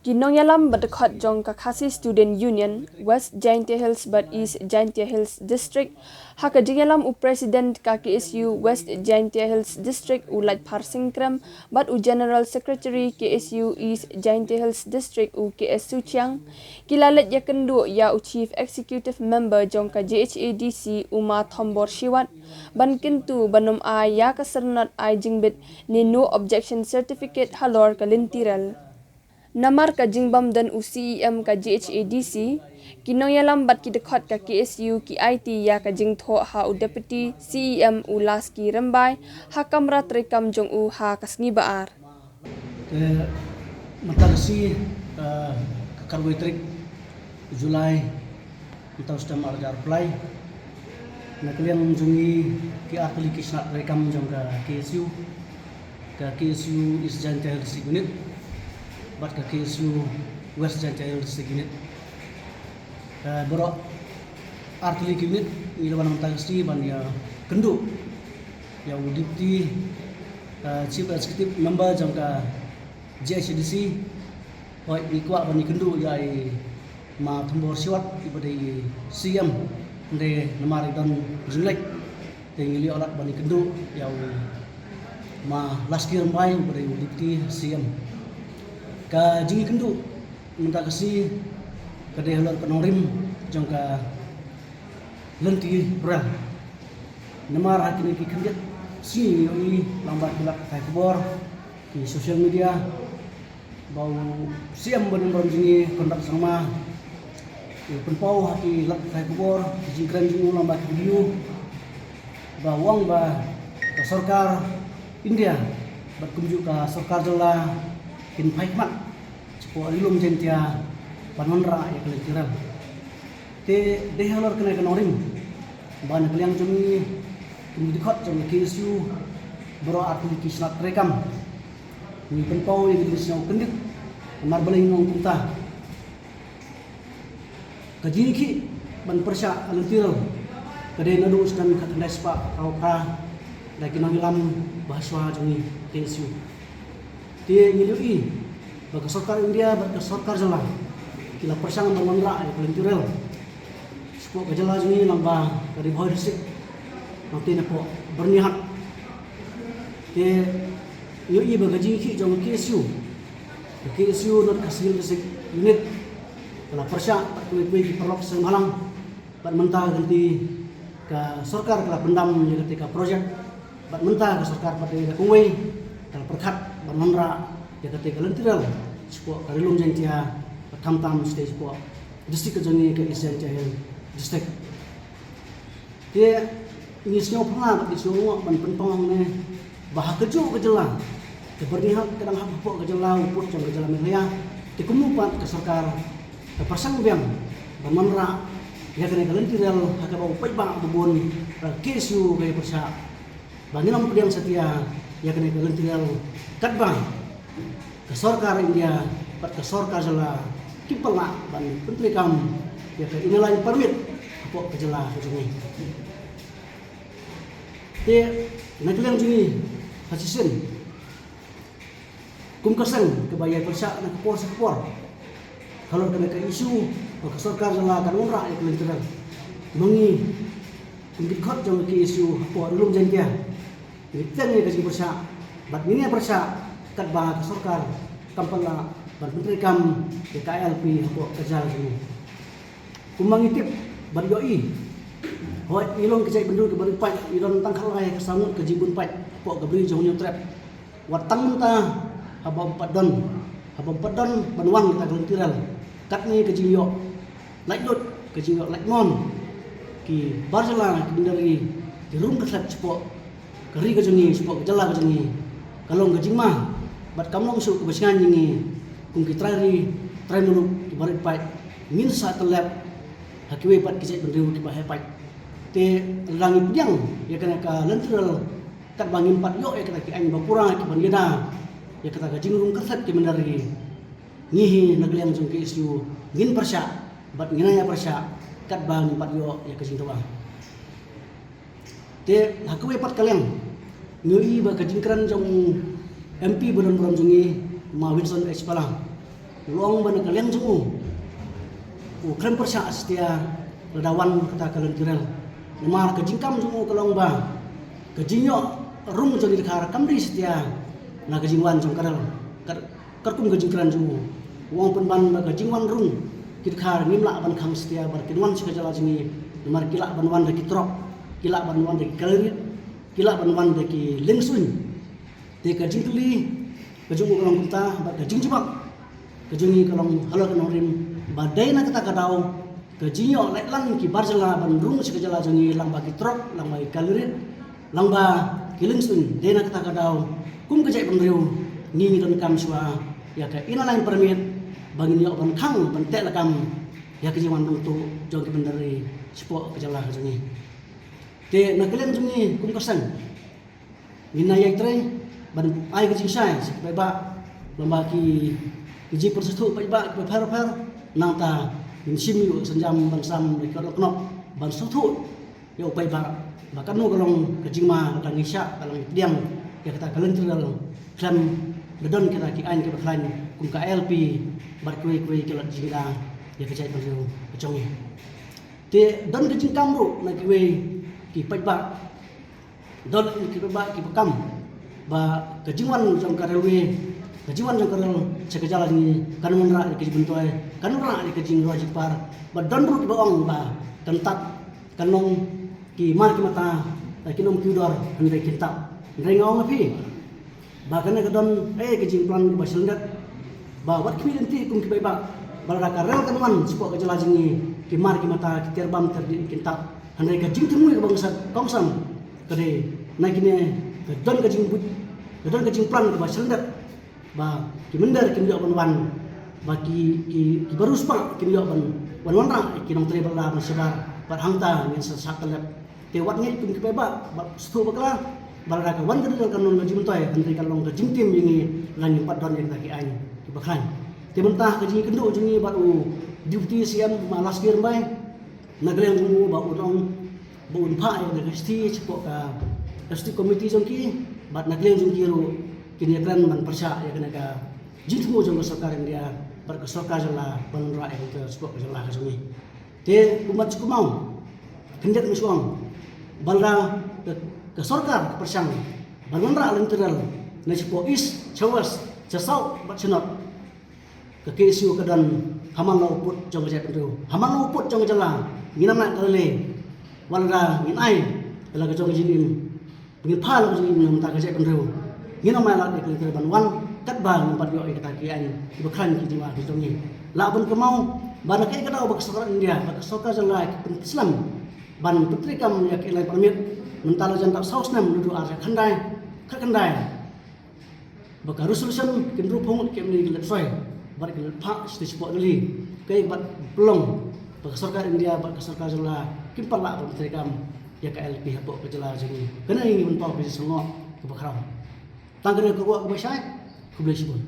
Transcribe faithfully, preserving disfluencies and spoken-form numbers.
Ki nongïalam bad dkhot jong ka Khasi Student Union West Jaintia Hills bad East Jaintia Hills District, ha ka jingïalam u President ka K S U West Jaintia Hills District u Laitphar Singkrem bad u General Secretary K S U East Jaintia Hills District u K S Suchiang, ki la leit ïakynduh ïa u Chief Executive Member jong ka J H A D C u Ma Thombor Shiwat, ban kyntu ban ym ai ïa ka syrnod ai jingbit ne no objection certificate halor ka lynti rel. Namar ka jingbym don u C E M ka J H A D C, ki nongïalam bad ki dkhot ka K S U ki aiti ïa ka jingthoh ha u Deputy C E M u Laski Rymbai ha kamra treikam jong u ha ka sngi ba ar. Te mynta ka sngi, eh, ka khatwei tarik July, mynta u snem ar hajar arphew lai, na ka liang jong ngi ki artylli ki shnat treikam jong ka K S U, ka K S U East Jaintia Hills District Unit bad ka K S U West Jaintia Hills District Unit. Eh, baroh artylli ki unit ngi la wan mynta ka sngi ban ïakynduh ïa u Deputy, eh, Chief Executive Member jong ka J H A D C. Hooid, ngi kwah ban ïakynduh ïa i Ma Thombor Shiwat iba dei i C E M, hynrei namar i don jingleit te ngi la ïoh lad ban ïakynduh ïa u Ma Laski Rymbai uba dei u Deputy C E M. Ka jingïakynduh mynta ka sngi ka dei halor ka nongrim jong ka lynti rel. Namar ha kine ki khyndiat sngi ngi ïohi lyngba ki lad pathai khubor, ki social media, ba u C E M barim barim jong ngi Conrad Sangma u pynpaw ha ki lad pathai khubor, ki jingkren jong u lyngba ki video, ba u ong ba ka sorkar India bad kumjuh ka sorkar jylla kin phai khmat shapoh Ri Lum Jaintia ban wanrah ïa ka lynti rel. Te dei halor kane ka nongrim ba na ka liang jong ngi, kum ki dkhot jong ka K S U, baroh artylli ki shnat treikam, ngi pynpaw ïa ka jingsngew kyndit. Namar balei ngi ong kumta? Ka jingïakhih ban pyrshah lynti rel ka dei naduh snem khatkhyndai spah arphew phra da ki nongïalam ba ha shuwa jong ngi K S U. Te ngi ïohi ba ka sorkar India bad ka sorkar jylla ki la pyrshang ban wanrah ïa ka lynti rel shapoh ka jylla jong ngi lyngba ka Ri Bhoi District, nangta napoh Byrnihat. Te ngi ïohi ba ka jingïakhih jong ka K S U, ka K S U North Khasi Hills District Unit ka la pyrshah bad kiwei kiwei ki paralok seng bhalang. Bad mynta ka lynti ka sorkar ka la pyndam ïa katei ka project. Bad mynta ka sorkar pat ïa ka kongwei ka la pyrkhat ban wanrah ïa katei ka lynti rel shapoh ka Ri Lum Jaintia bad khamtam shatei shapoh district ka jong ngi ka East Jaintia Hills District. Te ngi sngew pyrshah bad ngi sngew lyngngoh ban pynpaw hangne ba ha kajuh ka jylla, ka Byrnihat ka dang hap hapoh ka jylla u pud jong ka jylla Meghalaya. Te kumno pat ka sorkar ka pyrshang biang ban wanrah ïa kane ka lynti rel ha kaba u paidbah ba bun, eh, K S U ka ïa pyrshah ba ngin ym pdiang satia ïa kane ka lynti rel katba ka sorkar India bad ka sorkar jylla ki pynlah ban pyntreikam ïa ka Inner Line Permit hapoh ka jylla ka jong ngi. Te na ka liang jong ngi ha shisien kum ka seng kaba ïa pyrshah na ka por sha ka por halor kane ka issue ba ka sorkar jylla kan wanrah ïa ka lynti rel, ma ngi kum ki dkhot jong ka K S U hapoh Ri Lum Jaintia ngi pdiang ïa ka jingpyrshah bad ngin ïa pyrshah katba ka sorkar kam pynlah ban pyntreikam ïa ka I L P hapoh ka jylla jong ngi. Kumba ngi tip bad ïohi, hooid ngi long ki jaitbynriew kiba rit paid, ngi don tang khatlai ka saw ngut ka jingbun paid hapoh ka Bri jong Hynñiewtrep. Wat tang mynta haba ym pat don, haba ym pat don ban wan kata ka lynti rel, katne ka jingïoh laitluid, ka jingïoh laitmon, ki bar jylla, ki mynder ri ki rung kyrtep shapoh ka ri ka jong ngi, shapoh ka jylla ka jong ngi, ka long ka jingma bad kam long shuh kaba shngaiñ ïa ngi kum ki trai ri trai muluk kiba rit paid. Ngin sa tyllep ha kiwei pat ki jaitbynriew kiba heh paid. Te lada ngi pdiang ïa kane ka lynti rel katba ngim pat ïoh ïa kata ki aiñ ba pura kiban ïada ïa kata ka jingrung kyrtep ki mynder ri, ngi hi na ka liang jong ka K S U ngin pyrshah bad ngin ïa pyrshah katba ngim pat ïoh ïa ka jingdawa. Te ha kawei pat ka liang ngi ïohi ba ka jingkren jong u M P ba don burom jong ngi, Ma Winston H Pala, U long ba na ka liang jong u, u khlem pyrshah satia lada wan kata ka lynti rel. Namar ka jingkam jong u ka long ba ka jingïoh rung jong ki dkhar kam dei satia na ka jingwan jong ka rel. Kat, katkum ka jingkren jong u, u ong pynban ba ka jingwan rung ki dkhar ngim lah ban khang satia bad kin wan sha ka jylla jong ngi. Namar ki lah ban wan da ki trok, ki lah ban wan da ki kali rit, ki lah ban wan da ki liengsuiñ. Te ka jingkylli ka jong u ka long kumta, bad ka jingjubab ka jong ngi ka long halor ka nongrim ba dei na kata ka daw ka jingïoh leit lang ki bar jylla ban rung sha ka jylla jong ngi, lang ba ki trok, lang ba ki kali rit, lang ba ki liengsuiñ. Dei na kata ka daw kum ka jaitbynriew ngi ngi donkam shuwa ïa ka Inner Line Permit ba ngin ïoh ban khang ban teh lakam ïa ka jingwan rung tuh jong ki mynder ri shapoh ka jylla ka jong ngi. Te na ka liang jong ngi kum ka seng, ngin ïai trei ban ai ka jingshai sha ki paidbah lyngba ki, ki jingpynsngewthuh paidbah kiba pher pher. Nangta ngin shim ïa ka sienjam ban sam da ki kot la khnop ban sngewthuh ïa u paidbah ba kano ka long ka jingma, ka dang ngi shah, ka long pdiang ïa kata ka lynti rel khlem da don kita ki aiñ kiba khlaiñ kum ka I L P bad kiwei kiwei ki lad jingïada ïa ka jaitbynriew ka jong ngi. Te don ka jingkam ruh na kiwei ki paidbah, don ki paidbah kiba kam ba ka jingwan jong ka railway, ka jingwan jong ka rel sha ka jylla jong ngi kan wanrah ïa ka jingmyntoi, kan wanrah ïa ka jingroi jingpar. Bad don ruh kiba ong ba kan tap, kan long ki mar ki mata, eh, kin ym kiew dor hynrei kin tap. Hynrei nga ong ïa phi ba kane ka don, eh, ka jingplan kaba shyllyndet ba wat khmih lynti kum ki paidbah ba lada ka rel kan wan shapoh ka jylla jong ngi, ki mar ki mata, ki tiar bam tiar dih kin tap. Hynrei ka jingthmu kaba nga sa kongsan ka dei na kine ka don ka jingbuit, ka don ka jingplan kaba shyllyndet ba ki mynder kim ïoh ban wan, ba ki, ki, ki baroh spah kim ïoh ban, ban wanrah ïa ki nongtrei bylla ban shabar. Bad hangta ngin sa shah tyllep. Te wat ngeit kum ki paidbah bad sngewthuh bakla ba lada ka wan ka dei kan long ka jingmyntoi, hynrei kan long ka jingtim ïa ngi lada ngim pat don ïa kita ki aiñ kiba khlaiñ. Te mynta ka jingïakynduh jong ngi bad u Deputy C M ma Laskie Rymbai, na ka liang jong u ba u ong ba un phah ïa ka S T shapoh ka S T committee jong ki, bad na ka liang jong ki ruh kin ïakren ban pyrshah ïa kane ka jingthmu jong ka sorkar India bad ka sorkar jylla ban wanrah ïa kata shapoh ka jylla ka jong ngi. Te kumba shu kynmaw, khyndiat nga shu ong ba lada ka, ka sorkar ka pyrshang ban wanrah lynti rel na shapoh East, sha West, sha South bad sha North, ka K S U ka don ha man la u pud jong ka jaitbynriew, ha man la u pud jong ka jylla. Ngin ym lah ka lei wat lada ngin ai la ka jong ka jingim, ngin phah la ka jingim na ka bynta ka jaitbynriew. Ngin ym ai lad ïa ka lynti rel ban wan katba ngim pat ïoh ïa kita ki aiñ kiba khlaiñ ki jingma ki jong ngi. Lah ban kynmaw ba na kaei ka daw ba ka sorkar India bad ka sorkar jylla ki pynslem ban pyntreikam ïa ka Inner Line Permit mynta la jan dap saw snem, naduh ar hajar khyndai, khatkhyndai, ba ka resolution ki hynriewphew ngut ki M L A ki la leit soi bad ki la leit phah sha shnong shapoh Delhi. Kaei kaba pynlong ba ka sorkar India bad ka sorkar jylla kim pat lah ban pyntreikam ïa ka I L P hapoh ka jylla jong ngi? Kane ngi pynpaw ka jingsngewnguh kaba khraw. Tang kane ka kwah kaba shai. Khublei shibun.